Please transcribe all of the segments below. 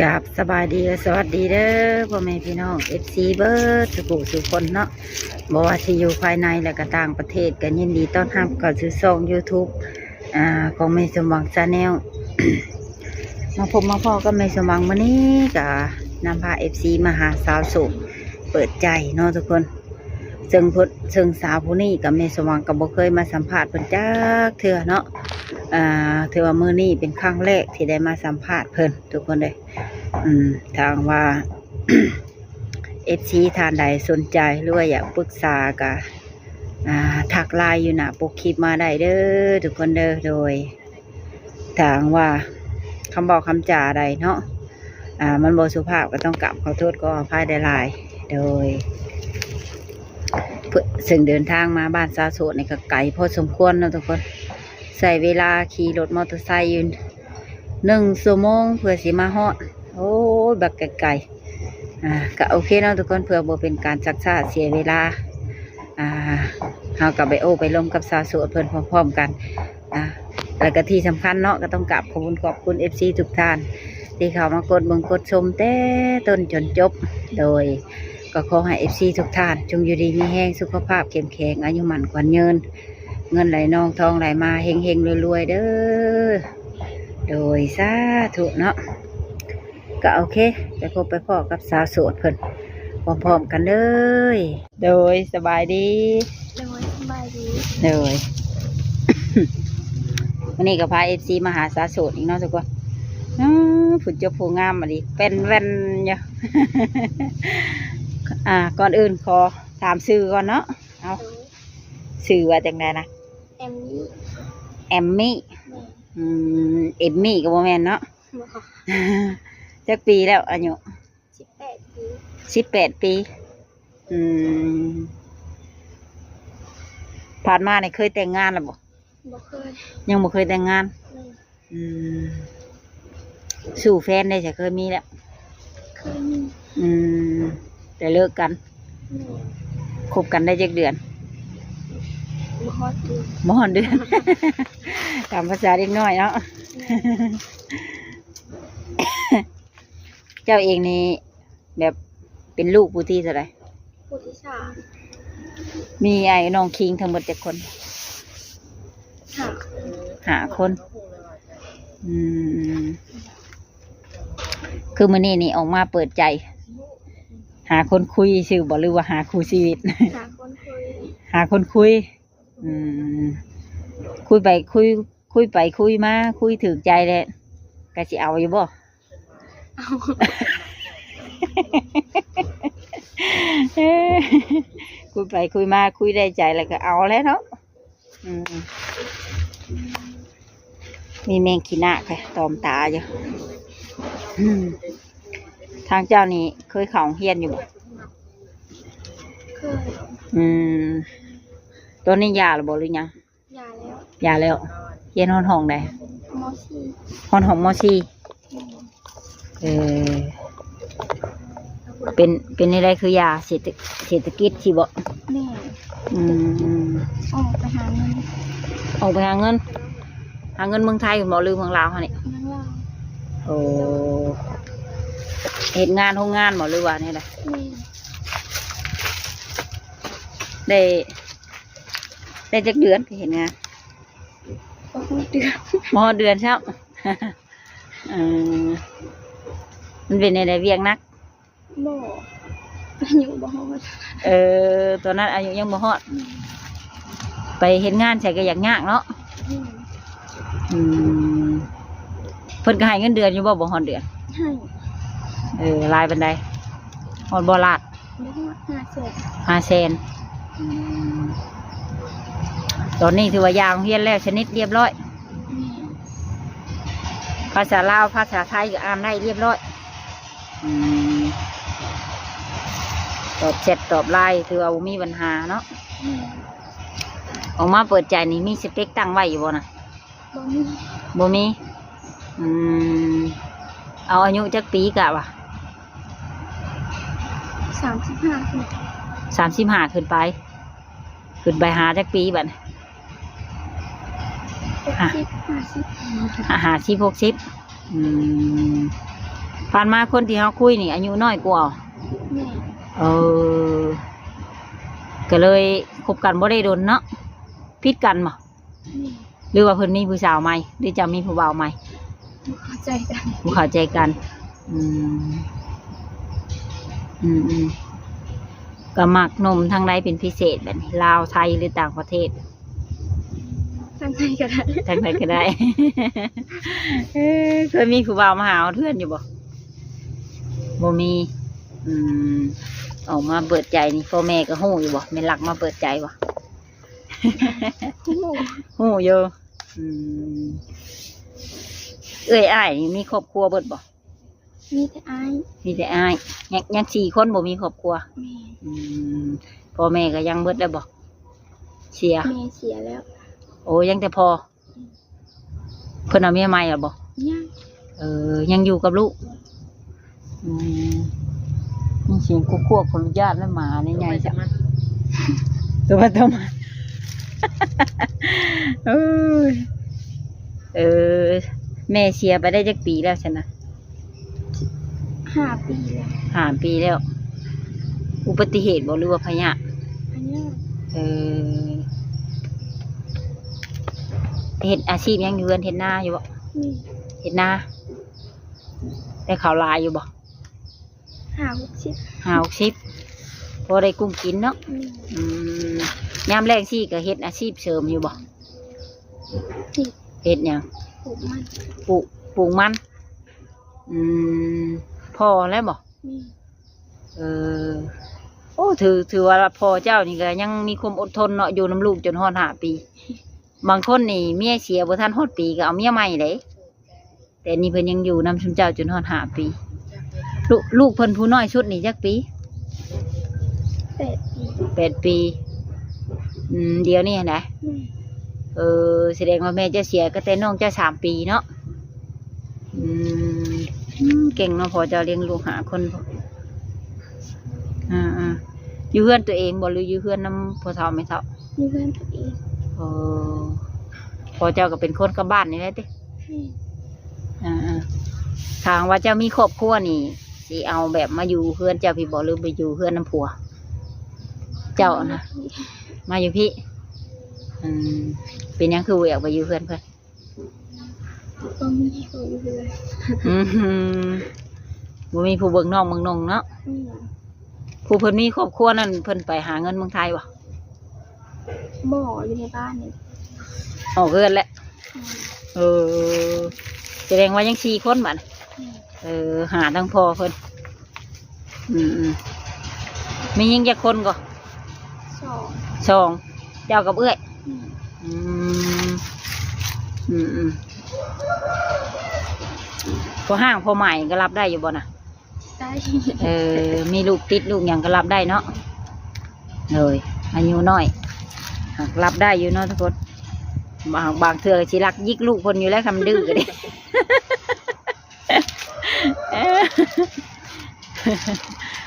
ກາບສະບາຍດີ ແລະ ສະຫວັດດີເດີ ພໍ່ແມ່ພີ່ນ້ອງ ເອັຟຊີ ເບິດສູ່ຜູ້ສູ່ຄົນເນາະ, ບໍ່ວ່າຊິຢູ່ພາຍໃນ ແລະ ກະຕ່າງປະເທດ ກະຍິນດີຕ້ອນຮັບເຂົ້າສູ່ຊ່ອງ YouTube ອາ ຂອງແມ່ສົມຫວັງ Channel. ມາພົບມາພໍ້ກັບແມ່ສົມຫວັງມື້ນີ້ ກະນຳພາ ເອັຟຊີ ມາຫາສາວໂສດເປີດໃຈເນາະທຸກຄົນ. ເຊິ່ງເພິ່ນ ເຊິ່ງສາວຜູ້ນີ້ກັບແມ່ສມຫວັງກໍບໍ່ເຄີຍມາສຳພາດເພິ່ນຈັກເທື່ອເນາະ, ອ່າ ຖືວ່າມື້ນີ້ເປັນຄັ້ງແລກທີ່ໄດ້ມາສຳພາດເພິ່ນທຸກຄົນເດ້. ອືມ ຖ້າຫາກວ່າ ເອັຟຊີ ທ່ານໃດສົນໃຈ ຫຼືວ່າຢາກປຶກສາກໍ ອ່າ ທັກ LINE ຢູ່ໜ້າປົກຄລິບມາໄດ້ເດີທຸກຄົນເດີ. ໂດຍ ຖ້າຫາກວ່າຄຳເວົ້າຄຳຈາໃດເນາະ ອ່າ ມັນບໍ່ສຸພາບ ກໍຕ້ອງກາບຂໍໂທດຂໍອະໄພຫຼາຍໆ. ໂດຍ ເພື່ອ ເຊິ່ງເດີນທາງມາບ້ານສາວໂສດນີ້ກໍໄກພໍສົມຄວນເນາະທຸກຄົນ, ໃຊ້ເວລາຂີ່ລົດມໍເຕີໄຊຢູ່ໜຶ່ງຊົ່ວໂມງເພື່ອຊິມາຮອດ. ໂອ້ຍ ບັກໄກໆ. ອ່າ ກໍໂອເຄເນາະທຸກຄົນ, ເພື່ອບໍ່ເປັນການຊັກຊ້າເສຍເວລາ ອ່າ ເຮົາກໍໄປໂອ້ໄປລົມກັບສາວໂສດເພິ່ນພ້ອມໆກັນ. ອ່າ ແລ້ວກໍທີ່ສຳຄັນເນາະ ກໍຕ້ອງກາບຂອບຄຸນຂອບຄຸນ ເອັຟຊີ ທຸກທ່ານ ທີ່ເຂົ້າມາກົດເບິ່ງກົດຊົມແຕ່ຕົ້ນຈົນຈົບ. ໂດຍ ກໍຂໍໃຫ້ ເອັຟຊີ ທຸກທ່ານ ຈົ່ງຢູ່ດີມີແຮງ ສຸຂະພາບເຂັ້ມແຂງ ອາຍຸໝັ້ນຂວັນຍືນ ເງິນໄຫຼນອງທອງໄຫຼມາ ເຮັງໆລວຍໆເດີ. ໂດຍ ສາທຸເນາະ. ກໍໂອເຄ ໄປພົບໄປພໍ້ກັບສາວໂສດເພິ່ນພ້ອມໆກັນເລີຍ. ໂດຍ ສະບາຍດີ. ໂດຍ ສະບາຍດີ. ໂດຍ ມື້ນີ້ກໍພາ ເອັຟຊີ ມາຫາສາວໂສດອີກເນາະທຸກຄົນ. ອື ຜູ້ຈົບຜູ້ງາມອີ່ຫຼີ ແວ່ນໆຢູ່. ອ່າ ກ່ອນອື່ນຂໍຖາມຊື່ກ່ອນເນາະ. ເອົາ ໂດຍ ຊື່ວ່າຈັ່ງໃດນະ? ແອມມີ. ແອມມີ. ແມ່ນ. ອືມ ເອມມີກໍບໍ່ແມ່ນເນາະ. ບໍ່. ຈັກປີແລ້ວອາຍຸ? ສິບແປດປີ. ສິບແປດປີ. ອືມ ຜ່ານມານີ້ເຄີຍແຕ່ງງານແລ້ວບໍ່? ບໍ່ເຄີຍ. ຍັງບໍ່ເຄີຍແຕ່ງງານ. ແມ່ນ. ອືມ ສູ່ແຟນໄດ້ ເຄີຍມີແລ້ວ? ເຄີຍມີ. ອືມ ແຕ່ເລີກກັນ. ແມ່ນ. ຄົບກັນໄດ້ຈັກເດືອນ? ບໍ່ຮອດເດືອນ. ບໍ່ຮອດເດືອນ. ຕາມພາສາເດັກນ້ອຍເນາະ. ແມ່ນ. ເຈົ້າເອງນີ້ແບບເປັນລູກຜູ້ທີເທົ່າໃດ? ຜູ້ທີສາມ. ມີອ້າຍນ້ອງຄີງທັງໝົດຈັກຄົນ? ຫ້າຄົນ. ຫ້າຄົນ. ອືມ ຄືມື້ນີ້ນີ້ອອກມາເປີດໃຈ ຫາຄົນຄຸຍຊື່ບໍ່ ຫຼືວ່າຫາຄູ່ຊີວິດ? ຫາຄົນຄຸຍ. ຫາຄົນຄຸຍ. ອືມ ຄຸຍໄປຄຸຍ ຄຸຍໄປຄຸຍມາ ຄຸຍຖືກໃຈແລ້ວ ກະຊິເອົາຢູ່ບໍ່? ເອົາ. ຄຸຍໄປຄຸຍມາ ຄຸຍໄດ້ໃຈແລ້ວກໍເອົາແຫຼະເນາະ. ອືມ ມີແມງຂີ້ນາກຕອມຕາຢູ່. ອືມ ທາງເຈົ້ານີ້ເຄີຍເຂົ້າໂຮງຮຽນຢູ່ບໍ່? ເຄີຍ. ອືມ ຕອນນີ້ຢ່າແລ້ວບໍ່ ຫຼືຍັງ? ຢ່າແລ້ວ. ຢ່າແລ້ວ. ຮຽນຮອດຫ້ອງໃດ? ມໍສີ່. ຮອດຫ້ອງ ມໍສີ່. ແມ່ນ. ເອີ ເປັນ ເປັນແນວໃດຄືຢ່າ ເສດ ເສດຖະກິດຊິບໍ? ແມ່ນ. ອືມ ອອກໄປຫາເງິນ. ອອກໄປຫາເງິນ ຫາເງິນເມືອງໄທພຸ້ນບໍ ຫຼືເມືອງລາວເຮົານີ້? ເມືອງລາວ. ໂອ້ ເຮັດງານໂຮງງານບໍ ຫຼືວ່າແນວໃດ? ແມ່ນ. ໄດ້ ໄດ້ຈັກເດືອນໄປເຮັດງານ? ບໍ່ຮອດເດືອນ. ບໍ່ຮອດເດືອນຊ້ຳ. ເອີ ມັນເປັນແນວໃດ ວຽກໜັກ? ບໍ່ ອາຍຸບໍ່ຮອດ. ເອີ ຕອນນັ້ນອາຍຸຍັງບໍ່ຮອດ. ອືມ ໄປເຮັດງານໃສກໍຢາກຍາກເນາະ. ອືມ ອືມ ເພິ່ນກໍໃຫ້ເງິນເດືອນຢູ່ບໍ່? ບໍ່ຮອດເດືອນ. ໃຫ້. ເອີ ຫຼາຍປານໃດ? ຮອດບໍ່ລ້ານ? ບໍ່ຮອດ ຫ້າແສນ. ຫ້າແສນ. ອືມ ຕອນນີ້ຖືວ່າຢ່າໂຮງຮຽນແລ້ວ ສະໜິດລຽບຮ້ອຍ. ແມ່ນ. ພາສາລາວ ພາສາໄທກໍອ່ານໄດ້ລຽບຮ້ອຍ. ອືມ ຕອບແຊັດຕອບໄລນ໌ ຖືວ່າບໍ່ມີບັນຫາເນາະ. ອືມ ອອກມາເປີດໃຈນີ້ ມີສະເປັກຕັ້ງໄວ້ຢູ່ບໍ່ນະ? ບໍ່ມີ. ບໍ່ມີ. ອືມ ເອົາອາຍຸຈັກປີກະວ່າ? ສາມສິບຫ້າຂຶ້ນໄປ. ສາມສິບຫ້າຂຶ້ນໄປ. ຂຶ້ນໄປຫາຈັກປີບັດນີ້? ຫົກສິບ ຫ້າສິບ ຫ້າສິບ ຫົກສິບ. ອືມ ຜ່ານມາຄົນທີ່ເຮົາຄຸຍນີ້ອາຍຸນ້ອຍກວ່າ? ແມ່ນ. ເອີ ກໍເລີຍຄົບກັນບໍ່ໄດ້ດົນເນາະ. ຜິດກັນບໍ່? ແມ່ນ. ຫຼືວ່າເພິ່ນມີຜູ້ສາວໃໝ່ ຫຼືເຈົ້າມີຜູ້ບ່າວໃໝ່? ບໍ່ເຂົ້າໃຈກັນ ບໍ່ເຂົ້າໃຈກັນ. ອືມ ອືມໆ ກໍມັກໜຸ່ມທາງໃດເປັນພິເສດບັດນີ້ ລາວ ໄທ ຫຼືຕ່າງປະເທດ? ທາງໃດກໍໄດ້ ທາງໃດກໍໄດ້. ເອີ ເຄີຍມີຜູ້ບ່າວມາຫາຮອດເຮືອນຢູ່ບໍ່? ບໍ່ມີ. ອືມ ອອກມາເປີດໃຈນີ້ ພໍ່ແມ່ກໍຮູ້ຢູ່ບໍ່ ແມ່ນລັກມາເປີດໃຈບໍ່? ຮູ້ ຮູ້ຢູ່. ອືມ ເອື້ອຍອ້າຍນີ້ມີຄອບຄົວເບິດບໍ່? ມີແຕ່ອ້າຍ ມີແຕ່ອ້າຍ. ຍັງ ຍັງສີ່ຄົນບໍ່ມີຄອບຄົວ? ແມ່ນ. ອືມ ພໍ່ແມ່ກໍຍັງເບິດແລ້ວບໍ່? ເສຍ ແມ່ເສຍແລ້ວ. ໂອ້ ຍັງແຕ່ພໍ່. ເພິ່ນເອົາເມຍໃໝ່ແລ້ວບໍ່? ຍັງ. ເອີ ຍັງຢູ່ກັບລູກ. ອືມ ມີສຽງກົວໆ ຂໍອະນຸຍາດນະ ໝາໃຫຍ່ໆ ໂຕໃຜໂຕມັນ. ໂອ້ຍ ເອີ ແມ່ເສຍໄປໄດ້ຈັກປີແລ້ວຊັ້ນນະ? ຫ້າປີແລ້ວ. ຫ້າປີແລ້ວ. ອຸບັດຕິເຫດບໍ່ ຫຼືວ່າພະຍາດ? ພະຍາດ. ເອີ ເຮັດອາຊີບຫຍັງຢູ່ເຮືອນ? ເຮັດນາຢູ່ບໍ່? ອືມ ເຮັດນາ. ໄດ້ເຂົ້າຫຼາຍຢູ່ບໍ່? ຫ້າຫົກສິບ ຫ້າຫົກສິບ ພໍໄດ້ກຸ້ມກິນເນາະ. ອືມ ອືມ ຍາມແລ້ງຊີ້ກໍເຮັດອາຊີບເສີມຢູ່ບໍ່? ເຮັດ. ເຮັດຫຍັງ? ປູກມັນ. ປູກ ປູກມັນ. ອືມ ພໍແລ້ວບໍ່? ແມ່ນ. ເອີ ໂອ້ ຖື ຖືວ່າພໍ່ເຈົ້ານີ້ກໍຍັງມີຄວາມອົດທົນເນາະ ຢູ່ນຳລູກຈົນຮອດຫ້າປີ. ບາງຄົນນີ້ເມຍເສຍບໍ່ທັນຮອດປີກໍເອົາເມຍໃໝ່ເດ້. ແຕ່ນີ້ເພິ່ນຍັງຢູ່ນຳຊຸມເຈົ້າຈົນຮອດຫ້າປີ. ລູກ ລູກເພິ່ນຜູ້ນ້ອຍສຸດນີ້ຈັກປີ? ແປດປີ. ແປດປີ. ອືມ ດຽວນີ້ຫັ້ນນະ? ແມ່ນ. ເອີ ສະແດງວ່າແມ່ເຈົ້າເສຍກໍແຕ່ນ້ອງເຈົ້າສາມປີເນາະ. ອືມ ອືມ ເກັ່ງເນາະ ພໍ່ເຈົ້າລ້ຽງລູກຫ້າຄົນ. ອືມໆ ຢູ່ເຮືອນຕົວເອງບໍ່ ຫຼືຢູ່ເຮືອນນຳພໍ່ເຖົ້າແມ່ເຖົ້າ? ຢູ່ເຮືອນຕົວເອງ. ໂອ້ ພໍ່ເຈົ້າກໍເປັນຄົນກັບບ້ານນີ້ແຫຼະຕິ? ແມ່ນ. ອ່າໆ ຖ້າຫາກວ່າເຈົ້າມີຄອບຄົວນີ້ ຊິເອົາແບບມາຢູ່ເຮືອນເຈົ້າພີ້ບໍ່ ຫຼືໄປຢູ່ເຮືອນນຳຜົວເຈົ້ານະ? ມາຢູ່ພີ້. ອືມ ເປັນຫຍັງຄືບໍ່ຢາກໄປຢູ່ເຮືອນເພິ່ນ? ບໍ່ມີຜູ້ຢູ່ເຮືອນ. ອືມ ບໍ່ມີຜູ້ເບິ່ງນ້ອງເບິ່ງນົງເນາະ. ອືມ ຜູ້ເພິ່ນມີຄອບຄົວນັ້ນ ເພິ່ນໄປຫາເງິນເມືອງໄທບໍ່? ບໍ່ ຢູ່ໃນບ້ານນີ້. ອອກເຮືອນແລ້ວ. ອືມ ເອີ ສະແດງວ່າຍັງສີ່ຄົນບາດນີ້. ອືມ ເອີ ຫາທັງພໍ່ເພິ່ນ. ອືມໆ ມີຍິງຈັກຄົນກໍ? ສອງ. ສອງ ເຈົ້າກັບເອື້ອຍ. ອືມ ອືມ ອືມໆ ພໍຮ່າງພໍໝ້າຍກໍຮັບໄດ້ຢູ່ບໍ່ນະ? ໄດ້. ເອີ ມີລູກຕິດລູກຫຍັງກໍຮັບໄດ້ເນາະ. ໂດຍ ອາຍຸນ້ອຍຫາກຮັບໄດ້ຢູ່ເນາະທຸກຄົນ. ບາງ ບາງເທື່ອກໍຊິລັກຢິກລູກເພິ່ນຢູ່ແລ້ວ ຄັນມັນດື້ກໍດີ.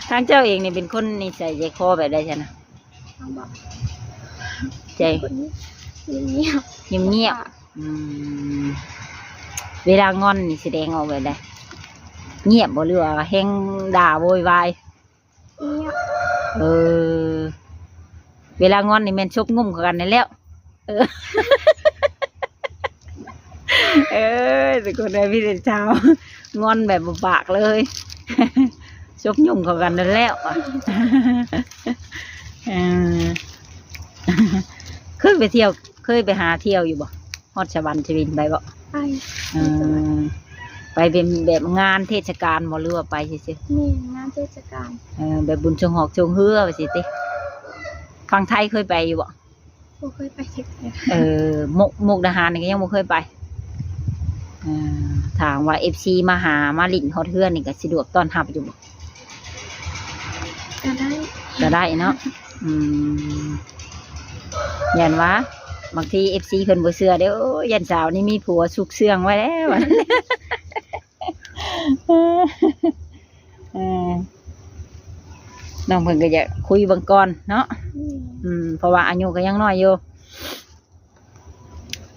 ທາງເຈົ້າເອງນີ້ເປັນຄົນນິໄສໃຈຄໍແບບໃດຊັ້ນນະ? ເຮົາບໍ່ ໃຈ ເປັນຄົນງຽບໆ. ງຽບໆ. ອືມ ເວລາງອນນີ້ສະແດງອອກແບບໃດ? ງຽບບໍ່ ຫຼືວ່າແຮງດ່າໂວຍວາຍ? ງຽບ. ເອີ ເວລາງອນນີ້ແມ່ນສົບຫຍຸ້ມເຂົ້າກັນນັ້ນແລ້ວ. ເອີ ເອີ ທຸກຄົນເອີຍ ມີແຕ່ຊາວງອນແບບບໍ່ປາກເລີຍ ສົບຫຍຸ້ມເຂົ້າກັນນັ້ນແລ້ວ. ເອີ ເຄີຍໄປທ່ຽວ ເຄີຍໄປຫາທ່ຽວຢູ່ບໍ່? ຮອດສະຫວັນຊະວິນໄປບໍ່? ໄປ. ເອີ ໄປເປັນແບບງານເທດສະການບໍ່ ຫຼືວ່າໄປຊື່ໆ? ແມ່ນ ງານເທດສະການ. ເອີ ແບບບຸນຊ່ວງຮອກຊ່ວງເຮືອວ່າຊີ້ຕິ. ຝັ່ງໄທເຄີຍໄປຢູ່ບໍ່? ບໍ່ເຄີຍໄປຈັກເທື່ອ. ເອີ ມຸກ ມຸກດາຫານນີ້ກໍຍັງບໍ່ເຄີຍໄປ. ເອີ ຖ້າຫາກວ່າເອັຟຊີມາຫາ ມາຫຼິ້ນຮອດເຮືອນນີ້ກໍສະດວກຕ້ອນຮັບຢູ່ບໍ່? ກໍໄດ້ ກໍໄດ້ເນາະ. ອືມ ຢ້ານວ່າບາງທີເອັຟຊີເພິ່ນບໍ່ເຊື່ອເດ້. ໂອ້ຍ ຢ້ານສາວນີ້ມີຜົວຊຸກເຊື່ອງໄວ້ແລ້ວ. ເອີ ນ້ອງເພິ່ນກໍຢາກຄຸຍເບິ່ງກ່ອນເນາະ. ອືມ ອືມ ເພາະວ່າອາຍຸກໍຍັງນ້ອຍຢູ່.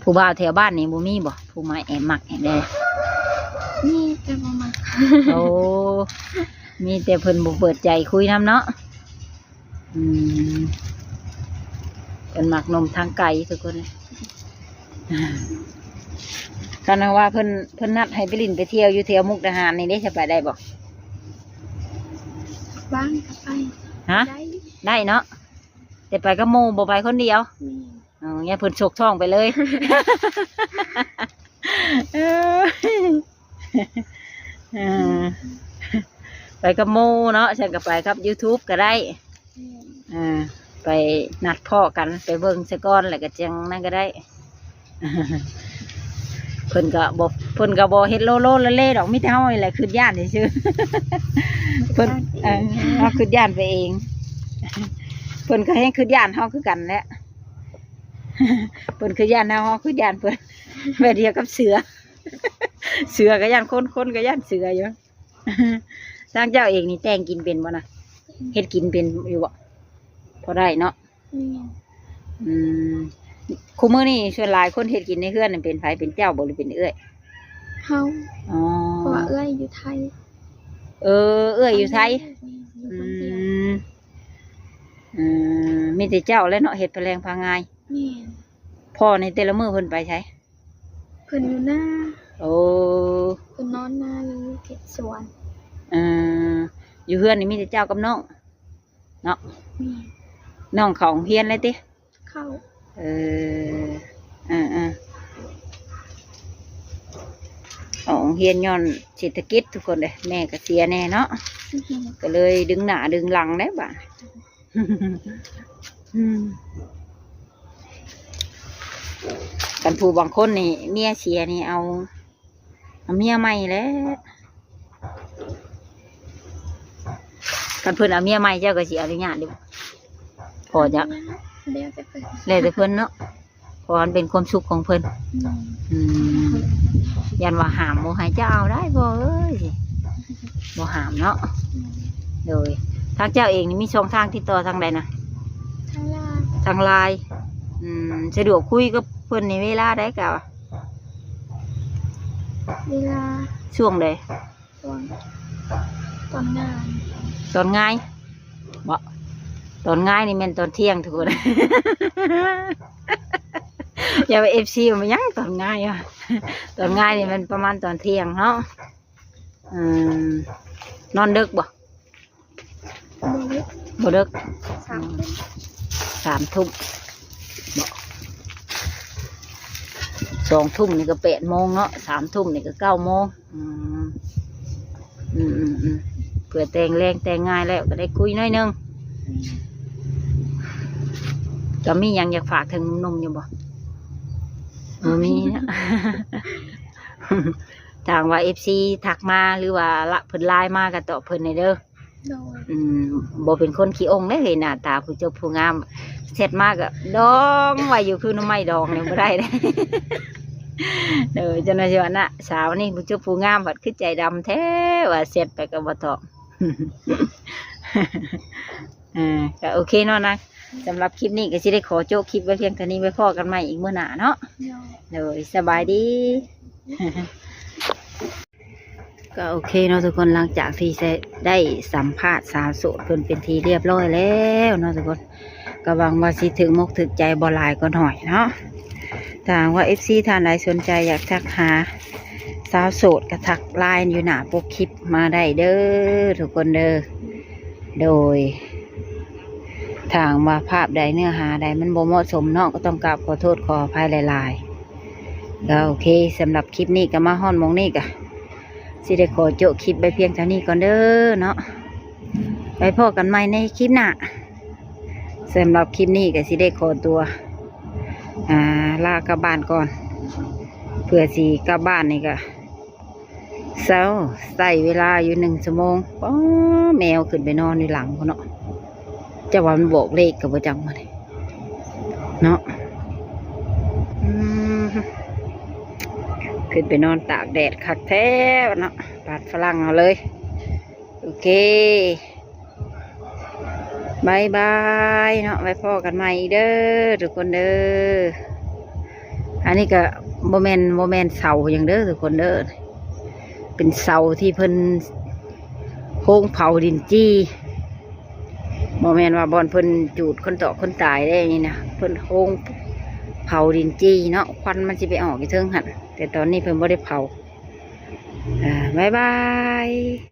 ຜູ້ບ່າວແຖວບ້ານນີ້ບໍ່ມີບໍ່ ຜູ້ມາແອບມັກແອບແດ່? ມີແຕ່ບໍ່ມັກ. ໂອ້ ມີແຕ່ເພິ່ນບໍ່ເປີດໃຈຄຸຍນຳເນາະ. ອືມ ເພິ່ນມັກໜຸ່ມທາງໄກທຸກຄົນ. ຄັນວ່າເພິ່ນ ເພິ່ນນັດໃຫ້ໄປຫຼິ້ນໄປທ່ຽວຢູ່ແຖວມຸກດາຫານນີ້ເດ້ ຈະໄປໄດ້ບໍ່? ວ່າງກໍໄປ. ຮະ? ໄດ້ ໄດ້ເນາະ ແຕ່ໄປກັບໝູ່ ບໍ່ໄປຄົນດຽວ. ແມ່ນ. ອໍ ຢ້ານເພິ່ນສົກທ້ອງໄປເລີຍ. ເອີ ເອີ ໄປກັບໝູ່ເນາະ ຊັ້ນກໍໄປກັບ YouTube ກໍໄດ້. ແມ່ນ. ເອີ ໄປນັດພໍ້ກັນ ໄປເບິ່ງສາກ່ອນ ແລ້ວກໍຈັ່ງນັ້ນກໍໄດ້. ເພິ່ນກໍບໍ່ ເພິ່ນກໍບໍ່ເຮັດໂລໂລເລເລດອກ ມີແຕ່ເຮົານີ້ແຫຼະຄິດຢ້ານຊື່ໆ. ເພິ່ນ ເອີ ເຮົາຄິດຢ້ານໄປເອງ ເພິ່ນກໍແຮງຄິດຢ້ານເຮົາຄືກັນແຫຼະ. ເພິ່ນຄືຢ້ານເຮົາ ເຮົາຄືຢ້ານເພິ່ນ ແບບດຽວກັບເສືອ. ເສືອກໍຢ້ານຄົນ ຄົນກໍຢ້ານເສືອຢູ່. ທາງເຈົ້າເອງນີ້ແຕ່ງກິນເປັນບໍ່ນະ? ເຮັດກິນເປັນຢູ່ບໍ່? ພໍໄດ້ເນາະ. ແມ່ນ. ອືມ ຄູ່ມື້ນີ້ສ່ວນຫຼາຍຄົນເຮັດກິນໃນເຮືອນນັ້ນເປັນໃຜ? ເປັນເຈົ້າບໍ່ ຫຼືເປັນເອື້ອຍ? ເຮົາ. ອໍ ເພາະວ່າເອື້ອຍຢູ່ໄທ. ເອີ ເອື້ອຍຢູ່ໄທ. ແມ່ນ ຢູ່ຄົນດຽວ. ອືມ ເອີ ມີແຕ່ເຈົ້າແຫຼະເນາະ ເຮັດພາແລງພາງ່າຍ. ແມ່ນ. ພໍ່ໃນແຕ່ລະມື້ເພິ່ນໄປໃສ? ເພິ່ນຢູ່ນາ. ໂອ້ ເພິ່ນນອນນາ ຫຼືເຮັດສວນ. ເອີ ຢູ່ເຮືອນນີ້ມີແຕ່ເຈົ້າກັບນ້ອງເນາະ? ແມ່ນ. ນ້ອງເຂົ້າໂຮງຮຽນແລ້ວຕິ? ເຂົ້າ. ເອີ ເອີໆ ເຂົ້າໂຮງຮຽນຍ້ອນເສດຖະກິດທຸກຄົນເດ້ ແມ່ກໍເສຍແດ່ເນາະ. ອືຮຶ ກໍເລີຍດຶງໜ້າດຶງຫຼັງແດ່ບາດ. ອືມ ຄັນຜູ້ບາງຄົນນີ້ເມຍເສຍນີ້ເອົາ ເອົາເມຍໃໝ່ແຫຼະ. ຄັນເພິ່ນເອົາເມຍໃໝ່ ເຈົ້າກໍຊິອະນຸຍາດຢູ່ບໍ່? ພໍຈະ ແລ້ວແຕ່ເພິ່ນ ແລ້ວແຕ່ເພິ່ນເນາະ. ເພາະວ່າມັນເປັນຄວາມສຸກຂອງເພິ່ນ. ອືມ ອືມ ຢ້ານວ່າຫ້າມບໍ່ໃຫ້ເຈົ້າເອົາໄດ້ບໍ່ເອີຍ ບໍ່ຫ້າມເນາະ. ອືມ ໂດຍ ທາງເຈົ້າເອງນີ້ມີຊ່ອງທາງຕິດຕໍ່ທາງໃດນະ? ທາງ LINE. ທາງ LINE. ອືມ ສະດວກຄຸຍກັບເພິ່ນໃນເວລາໃດກະ? ເວລາ ຊ່ວງໃດ? ຕອນ ຕອນງາຍ ຕອນງາຍບໍ? ຕອນງາຍນີ້ແມ່ນຕອນທ່ຽງທຸກຄົນ. ຢ່າວ່າເອັຟຊີວ່າຫຍັງຕອນງາຍວ່າ ຕອນງາຍນີ້ແມ່ນປະມານຕອນທ່ຽງເນາະ. ອືມ ນອນເດິກບໍ? ບໍ່ເດິກ ບໍ່ເດິກ. ສາມທຸ່ມ ສາມທຸ່ມບໍ? ສອງທຸ່ມນີ້ກໍແປດໂມງເນາະ ສາມທຸ່ມນີ້ກໍເກົ້າໂມງ. ອືມ ອືມ ອືມ ອືມ ເພື່ອແຕ່ງແລງແຕ່ງງ່າຍແລ້ວກໍໄດ້ຄຸຍໜ້ອຍໜຶ່ງ. ອືມ ເຈົ້າມີຫຍັງຢາກຝາກເຖິງໜຸ່ມໆຢູ່ບໍ່? ບໍ່ມີເນາະ. ຖ້າຫາກວ່າເອັຟຊີທັກມາ ຫຼືວ່າລະ ເພິ່ນ LINE ມາກໍຕອບເພິ່ນແດ່ເດີ. ໂດຍ ອືມ ບໍ່ເປັນຄົນຂີ້ອົງເດ້ເຮີ້ຍ ໜ້າຕາຜູ້ຈົບຜູ້ງາມ ແຊັດມາກໍດອງໄວ້ຢູ່ ຄືໜໍ່ໄມ້ດອງນີ້ບໍ່ໄດ້ເດ້. ໂດຍ ເຈົ້າໜ້າຊິວ່ານະ ສາວນີ້ຜູ້ຈົບຜູ້ງາມພັດຄືໃຈດຳແທ້ວ່າ ແຊັດໄປກໍບໍ່ຕອບ. ເອີ ກໍໂອເຄເນາະນາງ ສຳລັບຄລິບນີ້ກໍຊິໄດ້ຂໍໂຈະຄລິບໄວ້ພຽງເທົ່ານີ້ ໄວ້ພໍ້ກັນໃໝ່ອີກມື້ໜ້າເນາະ. ໂດຍ ໂດຍ ສະບາຍດີ. ກໍໂອເຄເນາະທຸກຄົນ ຫຼັງຈາກທີ່ໄດ້ສຳພາດສາວໂສດເພິ່ນເປັນທີ່ລຽບຮ້ອຍແລ້ວເນາະທຸກຄົນ ກໍຫວັງວ່າຊິຖືກມົກຖືກໃຈບໍ່ຫຼາຍກໍໜ້ອຍເນາະ. ຖ້າຫາກວ່າເອັຟຊີທ່ານໃດສົນໃຈຢາກທັກຫາສາວໂສດ ກໍທັກ LINE ຢູ່ໜ້າປົກຄລິບມາໄດ້ເດີທຸກຄົນເດີ. ໂດຍ ຖ້າຫາກວ່າພາບໃດເນື້ອຫາໃດມັນບໍ່ເໝາະສົມເນາະ ກໍຕ້ອງກາບຂໍໂທດຂໍອະໄພຫຼາຍໆ. ກໍໂອເຄ ສຳລັບຄລິບນີ້ກໍມາຮອດໝ່ອງນີ້ ກໍຊິໄດ້ຂໍໂຈະຄລິບໄວ້ພຽງເທົ່ານີ້ກ່ອນເດີເນາະ. ໄວ້ພໍ້ກັນໃໝ່ໃນຄລິບໜ້າ. ສຳລັບຄລິບນີ້ກໍຊິໄດ້ຂໍຕົວ ອາ ລາກັບບ້ານກ່ອນ ເພື່ອຊິກັບບ້ານນີ້ກໍ ເຊົາ ໃຊ້ເວລາຢູ່ໜຶ່ງຊົ່ວໂມງ. ປ້າ ແມວຂຶ້ນໄປນອນຢູ່ຫຼັງພຸ້ນເນາະ ຈັກວ່າມັນບອກເລກກໍບໍ່ຈັກມັນເນາະ. ອືມ ຂຶ້ນໄປນອນຕາກແດດຄັກແທ້ເນາະ ປາດຝຣັ່ງເອົາເລີຍ. ໂອເຄ. ບາຍບາຍເນາະ ໄວ້ພໍ້ກັນໃໝ່ອີກເດີທຸກຄົນເດີ. ອັນນີ້ກໍບໍ່ແມ່ນ ບໍ່ແມ່ນເສົາຫຍັງເດີທຸກຄົນເດີ ເປັນເສົາທີ່ເພິ່ນໂຮງເຜົາດິນຈີ່. ບໍ່ແມ່ນວ່າບ່ອນເພິ່ນຈູດຄົນຕອກຄົນຕາຍເດ້ນີ້ນະ ເພິ່ນໂຮງເຜົາດິນຈີ່ເນາະ ຄວັນມັນຊິໄປອອກຢູ່ເທິງຫັ້ນ ແຕ່ຕອນນີ້ເພິ່ນບໍ່ໄດ້ເຜົາ. ບາຍບາຍ.